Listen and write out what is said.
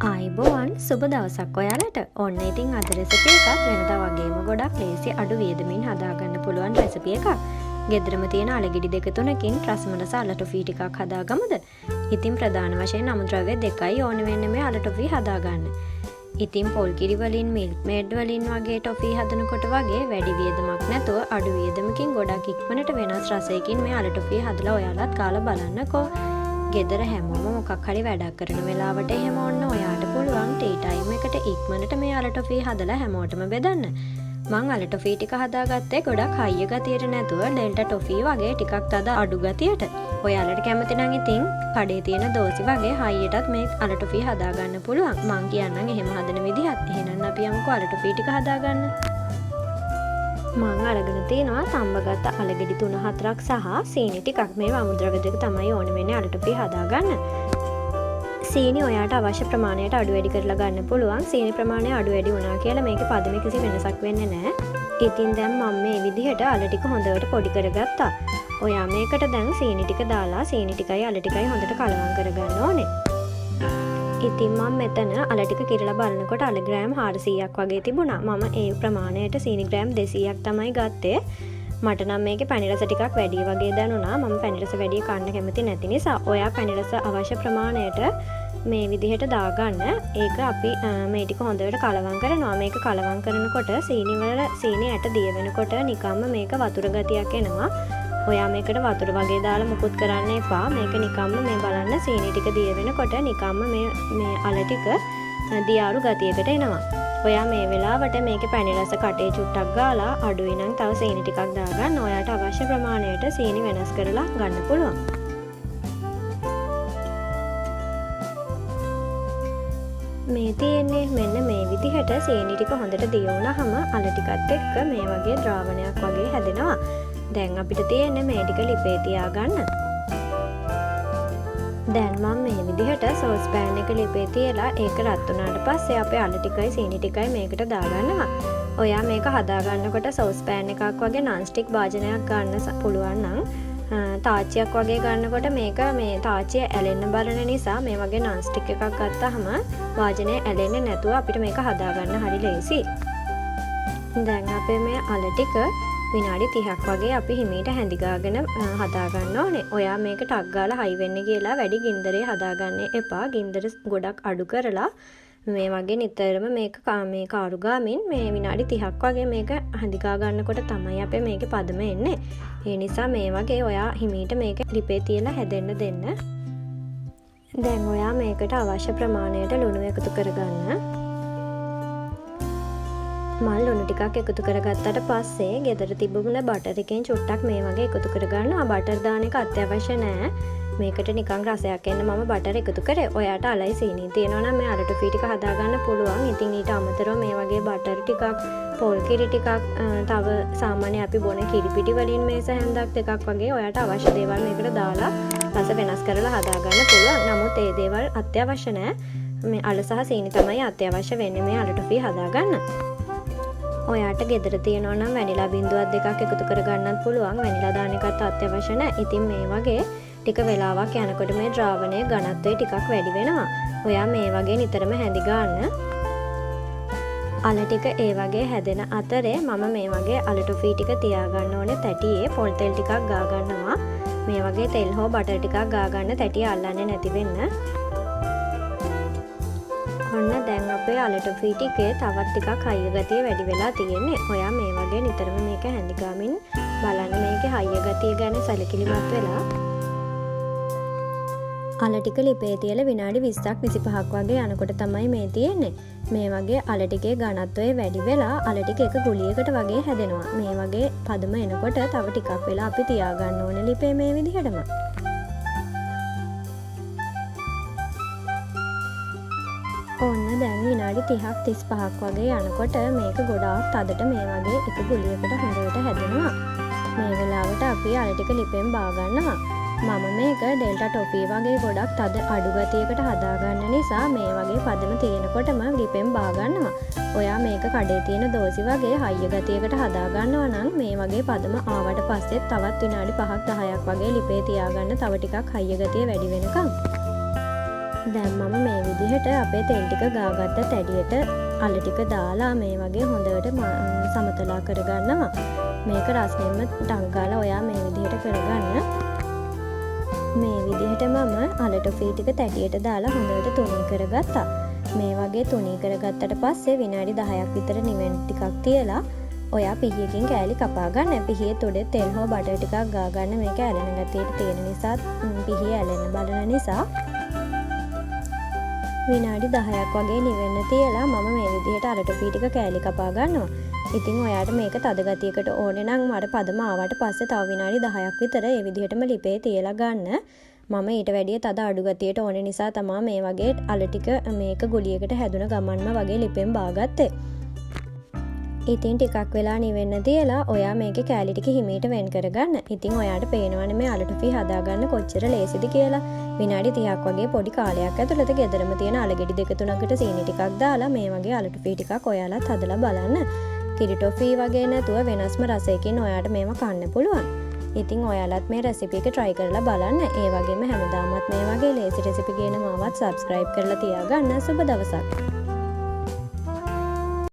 ආයුබෝවන්, සුබ දවසක් ඔයාලට. ඔන්න ඉතින් අද රෙසිපි එකත් වෙනදා වගේම ගොඩක් ලේසි අඩු වියදමින් හදාගන්න පුළුවන් රෙසිපි එකක්. ගෙදරම තියෙන අලගෙඩි දෙක තුනකින් රසම රස අල ටොෆී ටිකක් හදාගමුද? ඉතින් ප්‍රධාන වශයෙන් අමුද්‍රව්‍ය දෙකයි ඕන වෙන්නේ මේ අල ටොෆී හදාගන්න. ඉතින් පොල් කිරි වලින්, මිල්ක් මේඩ් වලින් වගේ ටොෆී හදනකොට වගේ වැඩි වියදමක් නැතුව අඩු වියදමකින් ගොඩක් ඉක්මනට වෙනස් රසයකින් මේ අල ටොෆී හදලා ඔයාලත් කාලා බලන්නකෝ. ගෙදර හැමෝම මොකක් හරි වැඩක් කරන වෙලාවට එහෙම ඔන්න ඔයාට පුළුවන් ටී ටයිම් එකට ඉක්මනට මේ අල ටොෆී හදලා හැමෝටම බෙදන්න. මං අල ටොෆී ටික හදාගත්තේ ගොඩක් හයිය ගතියට නැතුව ඩෙල්ටා ටොෆී වගේ ටිකක් තද අඩු ගතියට. ඔයාලට කැමති නම් ඉතින් කඩේ තියෙන දෝසි වගේ හයියටත් මේ අල ටොෆී හදාගන්න පුළුවන්. මං කියන්නම් එහෙම හදන විදිහත්. එහෙනම් අපි යමුකෝ අල ටොෆී ටික හදාගන්න. මං අරගෙන තියෙනවා තම්බගත්ත අලගෙඩි 3-4ක් සහ සීනි ටිකක්. මේ අමුද්‍රව්‍ය දෙක තමයි ඕන වෙන්නේ අල ටොෆී හදාගන්න. සීනි ඔයාට අවශ්‍ය ප්‍රමාණයට අඩු වැඩි කරලා ගන්න පුළුවන්. සීනි ප්‍රමාණය අඩු වැඩි වුණා කියලා මේකේ පදමේ කිසි වෙනසක් වෙන්නේ නෑ. ඉතින් දැන් මම මේ විදිහට අල ටික හොඳට පොඩි කරගත්තා. ඔයා මේකට දැන් සීනි ටික දාලා සීනි ටිකයි අල ටිකයි හොඳට කලවම් කරගන්න ඕනේ. ඉතින් මම මෙතන අල ටික කිරලා බලනකොට අල ග්‍රෑම් 400ක් වගේ තිබුණා. මම ඒ ප්‍රමාණයට සීනි ග්‍රෑම් 200ක් තමයි ගත්තේ. මට නම් මේකේ පැණි රස ටිකක් වැඩි වගේ දැනුණා. මම පැණි රස වැඩි කන්න කැමති නැති නිසා ඔයා පැණි රස අවශ්‍ය ප්‍රමාණයට මේ විදිහට දාගන්න. ඒක අපි මේ ටික හොඳට කලවම් කරනවා. මේක කලවම් කරනකොට සීනි වල සීනි ඇට දිය වෙනකොට නිකම්ම මේක වතුර ගතියක් එනවා. ඔයා මේකට වතුර වගේ දාලා මුකුත් කරන්න එපා. මේක නිකම්ම මේ බලන්න සීනි ටික දිය වෙනකොට නිකම්ම මේ අල ටික දියාරු ගතියකට එනවා. ඔයා මේ වෙලාවට මේකේ පැණි රස කටේ චුට්ටක් ගාලා අඩුයි නම් තව සීනි ටිකක් දාගන්න. ඔයාට අවශ්‍ය ප්‍රමාණයට සීනි වෙනස් කරලා ගන්න පුළුවන්. මේ තියෙන්නේ මෙන්න මේ විදිහට සීනි ටික හොඳට දිය වුණාම අල ටිකත් එක්ක මේ වගේ ද්‍රාවණයක් වගේ හැදෙනවා. දැන් අපිට තියෙන්නේ මේ ටික ලිපේ තියාගන්න. දැන් මම මේ විදිහට සෝස් පෑන් එක ලිපේ තියලා ඒක රත් වුණාට පස්සේ අපේ අල ටිකයි සීනි ටිකයි මේකට දාගන්නවා. ඔයා මේක හදාගන්නකොට සෝස් පෑන් එකක් වගේ නන් ස්ටික් භාජනයක් ගන්න පුළුවන් නම්, තාච්චියක් වගේ ගන්නකොට මේක මේ තාච්චිය ඇලෙන්න බලන නිසා මේ වගේ නන් ස්ටික් එකක් ගත්තාම භාජනය ඇලෙන්නේ නැතුව අපිට මේක හදාගන්න හරි ලේසි. දැන් අපේ මේ අල ටික විනාඩි 30ක් වගේ අපි හිමීට හැඳි ගාගෙන හදාගන්න ඕනේ. ඔයා මේක ටක් ගාලා හයි වෙන්න කියලා වැඩි ගින්දරේ හදාගන්න එපා. ගින්දර ගොඩක් අඩු කරලා මේ වගේ නිතරම මේක මේ කාරු ගාමින් මේ විනාඩි 30ක් වගේ මේක හැඳි ගා ගන්නකොට තමයි අපේ මේකේ පදම එන්නේ. ඒ නිසා මේ වගේ ඔයා හිමීට මේක ලිපේ තියලා හැදෙන්න දෙන්න. දැන් ඔයා මේකට අවශ්‍ය ප්‍රමාණයට ලුණු එකතු කරගන්න. මල් ලුණු ටිකක් එකතු කරගත්තට පස්සේ ගෙදර තිබුණ බටර් එකෙන් චුට්ටක් මේ වගේ එකතු කරගන්නවා. බටර් දාන එක අත්‍යවශ්‍ය නෑ. මේකට නිකන් රසයක් එන්න මම බටර් එකතු කරේ. ඔයාට අලයි සීනි තියෙනවා නම් මේ අල ටොෆී ටික හදාගන්න පුළුවන්. ඉතින් ඊට අමතරව මේ වගේ බටර් ටිකක්, පොල් කිරි ටිකක්, තව සාමාන්‍ය අපි බොන කිරි පිටි වලින් මේස හැන්දක් දෙකක් වගේ ඔයාට අවශ්‍ය දේවල් මේකට දාලා රස වෙනස් කරලා හදාගන්න පුළුවන්. නමුත් ඒ දේවල් අත්‍යවශ්‍ය නෑ. මේ අල සහ සීනි තමයි අත්‍යවශ්‍ය වෙන්නේ මේ අල ටොෆී හදාගන්න. ඔයාට ගෙදර තියෙනවා නම් වැනිලා බින්දුවක් දෙකක් එකතු කරගන්නත් පුළුවන්. වැනිලා දාන එකත් අත්‍යවශ්‍ය නෑ. ඉතින් මේ වගේ ටික වෙලාවක් යනකොට මේ ද්‍රාවණයේ ඝනත්වය ටිකක් වැඩි වෙනවා. ඔයා මේ වගේ නිතරම හැඳි ගන්න. අල ටික ඒ වගේ හැදෙන අතරේ මම මේ වගේ අල ටොෆී ටික තියාගන්න ඕනේ තැටියේ පොල් තෙල් ටිකක් ගා ගන්නවා. මේ වගේ තෙල් හෝ බටර් ටිකක් ගා ගන්න තැටිය අල්ලන්නේ නැති වෙන්න. ඔන්න දැන් අපේ අල ටොෆී ටිකේ තවත් ටිකක් හයිය ගතිය වැඩි වෙලා තියෙන්නේ. ඔයා මේ වගේ නිතරම මේක හැඳි ගාමින් බලන්න මේකේ හයිය ගතිය ගැන සැලකිලිමත් වෙලා. අල ටික ලිපේ තියලා විනාඩි 20ක් 25ක් වගේ යනකොට තමයි මේ තියෙන්නේ. මේ වගේ අල ටිකේ ඝනත්වය වැඩි වෙලා අල ටික එක ගුලියකට වගේ හැදෙනවා. මේ වගේ පදම එනකොට තව ටිකක් වෙලා අපි තියාගන්න ඕනේ ලිපේ මේ විදිහටම. ඔන්න දැන් විනාඩි 30ක් 35ක් වගේ යනකොට මේක ගොඩාක් තදට මේ වගේ එක ගුලියකට හොඳට හැදෙනවා. මේ වෙලාවට අපි අල ටික ලිපෙන් බා ගන්නවා. මම මේක ඩෙල්ටා ටොෆී වගේ ගොඩක් තද අඩු ගතියකට හදාගන්න නිසා මේ වගේ පදම තියෙනකොටම ලිපෙන් බා ගන්නවා. ඔයා මේක කඩේ තියෙන දෝසි වගේ හයිය ගතියකට හදාගන්නවා නම් මේ වගේ පදම ආවට පස්සෙත් තවත් විනාඩි 5ක් 10ක් වගේ ලිපේ තියාගන්න තව ටිකක් හයිය ගතිය වැඩි වෙනකම්. දැන් මම මේ විදිහට අපේ තෙල් ටික ගාගත්ත තැඩියට අල ටික දාලා මේ වගේ හොඳට සමතලා කරගන්නවා. මේක රස්නෙන්ම ටක් ගාලා ඔයා මේ විදිහට කරගන්න. මේ විදිහට මම අල ටොෆී ටික තැටියට දාලා හොඳට තුනී කරගත්තා. මේ වගේ තුනී කරගත්තට පස්සේ විනාඩි 10ක් විතර නිවෙන්න ටිකක් තියලා ඔයා පිහියකින් කෑලි කපා ගන්න. පිහියේ තුඩේ තෙල් හෝ බටර් ටිකක් ගා ගන්න. මේක ඇලෙන ගතියට තියෙන නිසා, පිහිය ඇලෙන්න බලන නිසා. විනාඩි 10ක් වගේ නිවෙන්න තියලා මම මේ විදිහට අල ටොෆී ටික කෑලි කපා ගන්නවා. ඉතින් ඔයාට මේක තද ගතියකට ඕනේ නම් අර පදම ආවට පස්සේ තව විනාඩි 10ක් විතර ඒ විදිහටම ලිපේ තියලා ගන්න. මම ඊට වැඩිය තද අඩු ගතියට ඕනේ නිසා තමා මේ වගේ අල ටික මේක ගුලියකට හැදුන ගමන්ම වගේ ලිපෙන් බාගත්තේ. ඉතින් ටිකක් වෙලා නිවෙන්න තියලා ඔයා මේකේ කෑලි ටික හිමීට වෙන් කරගන්න. ඉතින් ඔයාට පේනවනේ මේ අල ටොෆී හදාගන්න කොච්චර ලේසිද කියලා. විනාඩි 30ක් වගේ පොඩි කාලයක් ඇතුළත ගෙදරම තියෙන අල ගෙඩි දෙක තුනකට සීනි ටිකක් දාලා මේ වගේ අල ටොෆී ටිකක් ඔයාලත් හදලා බලන්න. කිරි ටොෆී වගේ නැතුව වෙනස්ම රසයකින් ඔයාට මේවා කන්න පුළුවන්. ඉතින් ඔයාලත් මේ රෙසිපි එක try කරලා බලන්න. ඒ වගේම හැමදාමත් මේ වගේ ලේසි රෙසිපි ගේන මාවත් subscribe කරලා තියාගන්න. සුබ දවසක්.